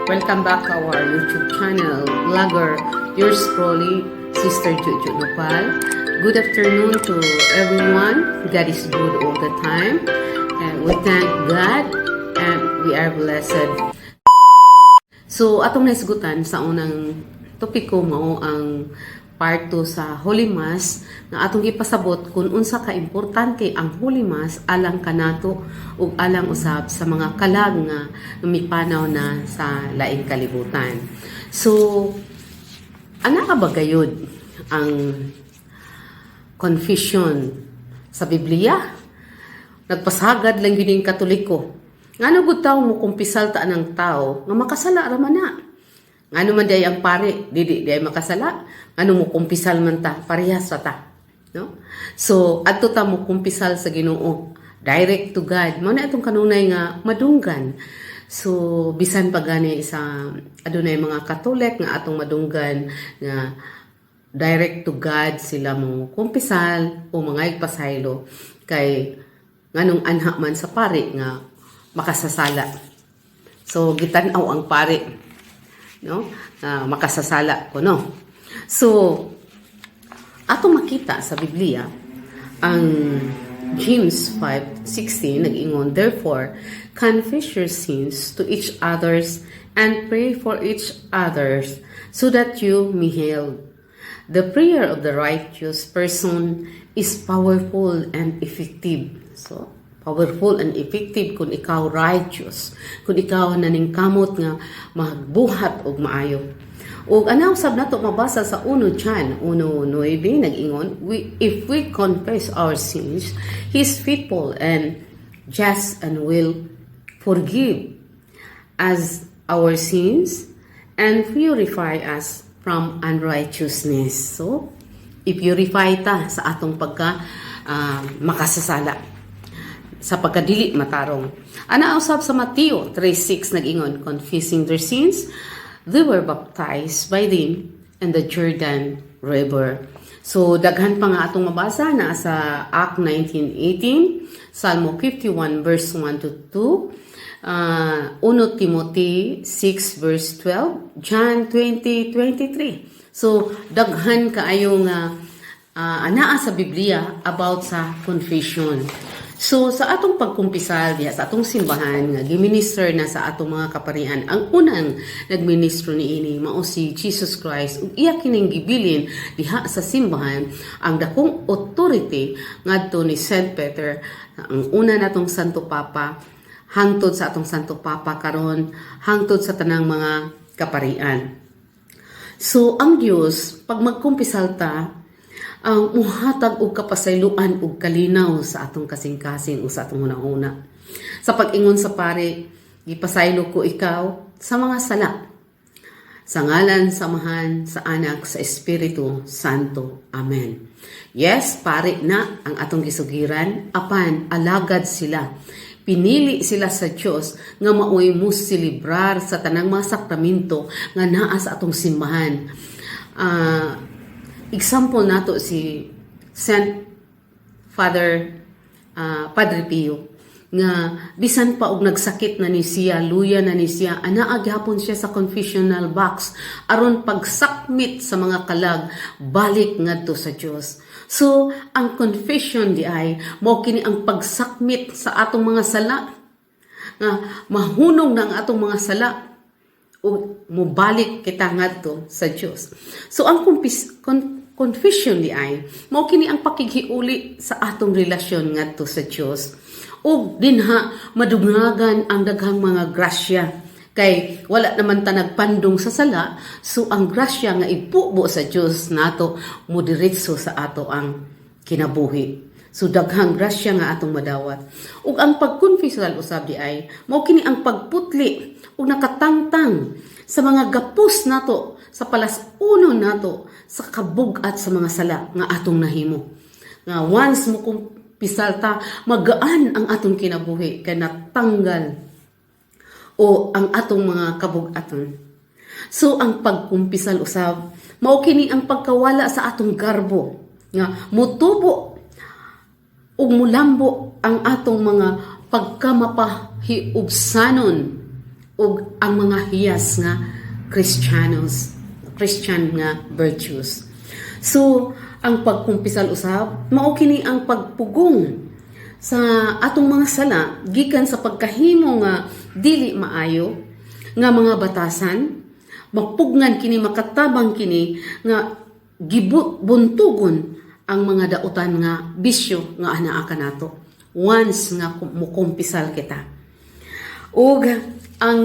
Welcome back to our YouTube channel, vlogger, yours truly, Sister Juju Nopal. Good afternoon to everyone. God is good all the time. And we thank God and we are blessed. So, atong naisgutan sa unang topiko mao ang part 2 sa Holy Mass nga atong gipasabot kung unsa ka importante ang Holy Mass alang kanato ug alang usab sa mga kalag nga mipanaw na sa laing kalibutan. So, ana ka ba gayud ang confession sa Biblia? Nagpasagad lang gyud ning Katoliko. Ngano gud taw mo kumpisal ta anang tao nga makasala ra man na? Ngano man diay ang pare, dili diay makasala? Ngano mo kumpisal man ta, parehas ra ta. No? So, adto ta mo kumpisal sa Ginoo, direct to God. Mao na itong kanunay nga madunggan. So, bisan pa gani sa adunay mga Katolik nga atong madunggan nga direct to God sila mo kumpisal o mga igpasaylo kay nganong anha man sa pari nga makasasala. So gitan-aw ang pari, no, na makasasala ko, no. So atong makita sa Biblia ang James 5:16 nag-ingon, "Therefore confess your sins to each others and pray for each others so that you may heal. The prayer of the righteous person is powerful and effective." So powerful and effective kung ikaw righteous, kung ikaw naningkamot nga magbuhat og maayo. Ug ana usab nato mabasa sa 1 John 1:9 nag-ingon, "If we confess our sins, He is faithful and just and will forgive us our sins and purify us from unrighteousness." So, i-purify ta sa atong pagka makasasala, sa pagkadili matarong. Ana usab sa Mateo 3:6 nag-ingon, "Confessing their sins, they were baptized by them in the Jordan River." So daghan pa nga atong mabasa na sa Act 19:18, Salmo 51 verse 1 to 2, 1 Timothy 6 verse 12, John 20:23. So daghan kaayo nga anaa sa Biblia about sa confession. So sa atong pagkumpisal diha sa atong simbahan nga giminister na sa atong mga kaparian, ang unang nagministro niini mao si Jesus Christ ug iya kining gibilin diha sa simbahan ang dakong authority ngadto ni Saint Peter, ang una natong Santo Papa, hangtod sa atong Santo Papa karon, hangtod sa tanang mga kaparian. So ang Dios, pag magkumpisal ta, ang muhatag og kapasayloan ug kalinaw sa atong kasing-kasing o sa atong hunahuna. Sa pag-ingon sa pare, "Gipasaylo ko ikaw sa mga sala. Sa ngalan sa Amahan, sa Anak, sa Espiritu Santo. Amen." Yes, pare na ang atong gisugiran, apan alagad sila. Pinili sila sa Dios nga maoy mo selebrar sa tanang mga sakramento nga naa sa atong simbahan. Example nato si Saint Father Padre Pio nga bisan pa og nagsakit na ni siya, luya na ni siya, anaa gihapon siya sa confessional box aron pagsakmit sa mga kalag balik ngadto sa Dios. So ang confession di ay mao kini ang pagsakmit sa atong mga sala nga mahunong na ang atong mga sala ug mobalik kita ngadto sa Dios. So ang confession di ay mao kini ang pakighiuli sa atong relasyon ngadto sa Dios. Ug dinha madungagan ang daghang mga grasya kay wala naman ta nagpandong sa sala, so ang grasya nga ipubo sa Dios nato mo diretso sa ato ang kinabuhi. So daghang grasya nga atong madawat. Ug ang pagkonfesal usab di ay mao kini ang pagputli ug nakatangtang sa mga gapos nato, sa palas-uno nato, sa kabug-at sa mga sala nga atong nahimo. Nga once mo kumpisal ta, magaan ang atong kinabuhi kay natanggal o ang atong mga kabug-aton. So ang pagkumpisal usab mao kini ang pagkawala sa atong garbo nga mutubo ug mulambo ang atong mga pagkamapahiubsanon. ug ang mga hiyas nga Kristiyanos, Christian nga virtues. So, ang pagkumpisal usab, mao kini ang pagpugong sa atong mga sala gikan sa pagkahimo nga dili maayo nga mga batasan. Mapugngan kini, makatabang kini nga gibuntugon ang mga dautan nga bisyo nga anaa kanato once nga mukumpisal kita. Ug ang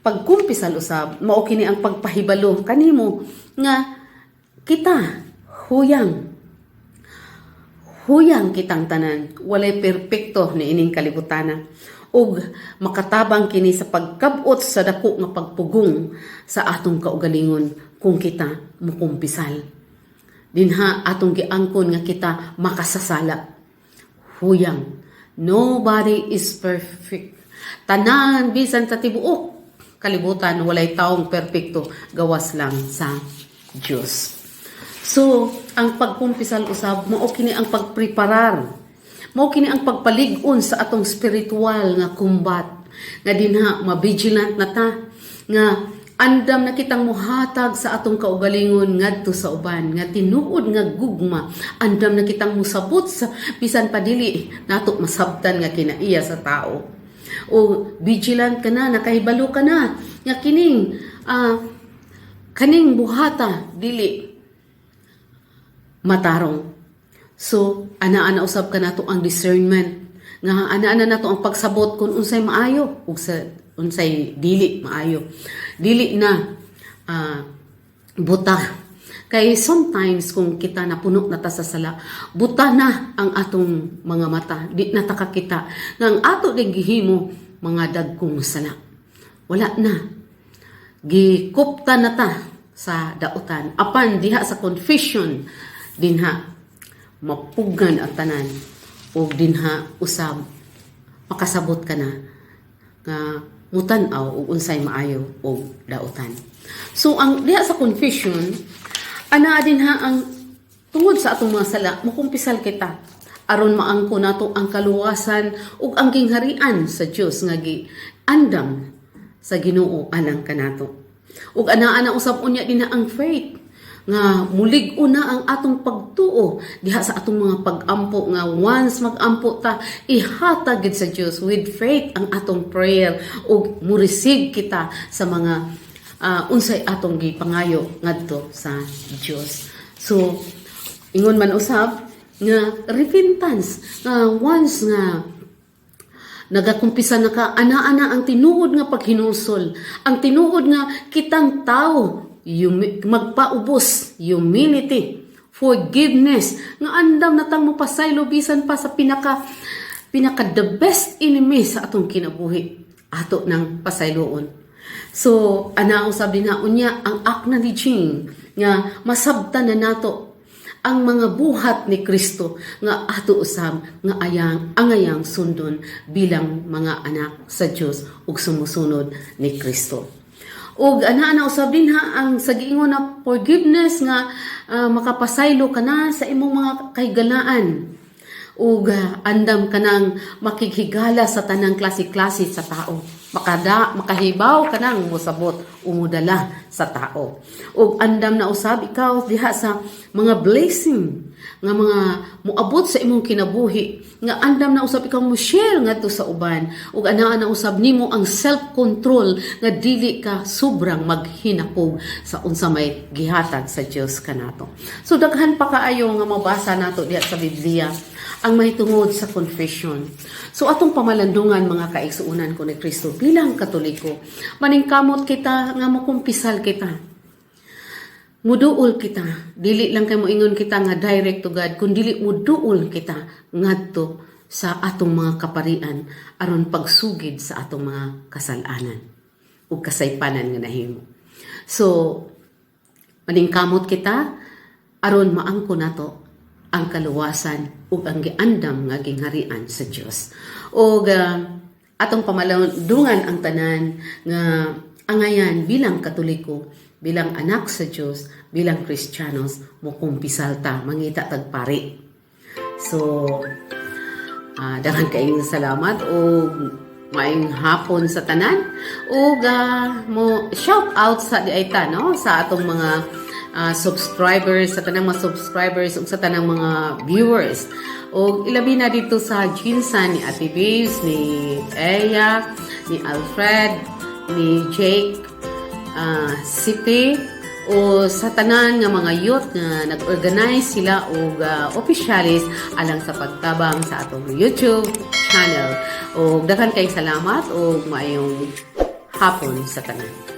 pagkumpisal usab, mao kini ang pagpahibalo kanimo nga kita huyang huyang. Kitang tanan, walay perpekto ni ining kalibutana, ug makatabang kini sa pagkabot sa dako nga pagpugong sa atong kaugalingon kung kita mukumpisal. Dinha atong giangkon nga kita makasasala, huyang. Nobody is perfect. Tanan, bisan sa tibuok kalibutan, walay taong perpekto gawas lang sa Dios. So, ang pagkumpisal usab, mao kini ang pagpreparar. Mao kini ang pagpalig-on sa atong spiritual nga combat. Nga dinha ma-vigilant na ta, nga andam na kitang muhatag sa atong kaugalingon ngadto sa uban nga tinuod nga gugma. Andam na kitang musabot sa bisan pa dili nato masabtan nga kinaiya sa tao. O vigilant ka na, nakahibalo ka na nga kining kaning buhata dili matarong. So, ana-ana usab ka nato ang discernment. Nga ana-ana nato ang pagsabot kung unsay maayo ug sa unsay dili maayo. Dili na buta. Kay sometimes kung kita napuno na ta sa sala, buta na ang atong mga mata. Di na ta kakita nga ang ato din gihimo mga dagkong sala. Wala na. Gikupta na ta sa dautan. Apan diha sa confession, dinha mapugan ang tanan ug dinha usab makasabot ka na nga mutan-aw ug unsay maayo ug dautan. So ang diha sa confession, ana dinha ang tungod sa atong mga sala, mukumpisal kita aron maangko nato ang kaluwasan ug ang gingharian sa Dios nga gi andam sa Ginoo alang kanato. Ug ana-ana usab unya dinha ang faith nga mulig-o na ang atong pagtuo diha sa atong mga pag-ampo, nga once mag-ampo ta, ihatag gid sa Dios with faith ang atong prayer ug mo-receive kita sa mga unsay atong gipangayo ngadto sa Dios. So ingon man usab nga repentance, nga once nga nagakumpisa na ka, ana-ana ang tinuod nga paghinulsol, ang tinuod nga kitang tao magpaubos, humility, forgiveness, nga andam na tang mopasaylo bisan pa sa pinaka pinaka the best enemy sa atong kinabuhi, ato nang pasayloon. So, ana usab din na unya ang acknowledging nga masabtan na nato ang mga buhat ni Kristo nga ato usab nga ayang angayang sundon bilang mga anak sa Dios ug sumusunod ni Kristo. Ug ana-ana usab din ha ang sa giingon na forgiveness nga makapasaylo ka na sa imong mga kahigalaan ug andam ka nang makighigala sa tanang klase-klase sa tao. Makahibaw ka nang mosabot o modala sa tao. Ug andam na usab ikaw diha sa mga blessing nga mga moabot sa imong kinabuhi, nga andam na usab ikaw mo share ngadto sa uban, ug anaa na usab nimo ang self-control nga dili ka sobrang maghinakog sa unsa may gihatag sa Dios kanato. So daghan pa kaayo nga mabasa nato diha sa Biblia ang mahitungod sa confession. So atong pamalandungan, mga kaigsuonan ko ni Kristo bilang Katoliko, maningkamot kita nga mokumpisal kita. Muduol kita, dili lang kay moingon kita nga direct to God, kun dili muduol kita ngadto sa atong mga kaparian aron pagsugid sa atong mga kasalanan ug kasaypanan nga nahimo. So maningkamot kita aron maangko nato ang kaluwasan ug ang giandam nga gingharian sa Dios. Ug atong pamalandungan ang tanan nga angayan bilang Katoliko, bilang anak sa Dios, bilang Kristiyanos, mokumpisal ta, mangita tag pari. So, daghan kaayong salamat ug Maayong hapon sa tanan. Ug mo shout out sa diay ta, no, sa atong mga subscribers, sa tanang mga subscribers ug sa tanang mga viewers. Ug ilabi na dito sa GenSan ni Ate Babes, ni Eya, ni Alfred, ni Jake, City, o sa tanan nga mga youth nga nag-organize sila og opisyalis alang sa pagtabang sa atong YouTube channel. Og daghan kay salamat ug maayong hapon sa tanan.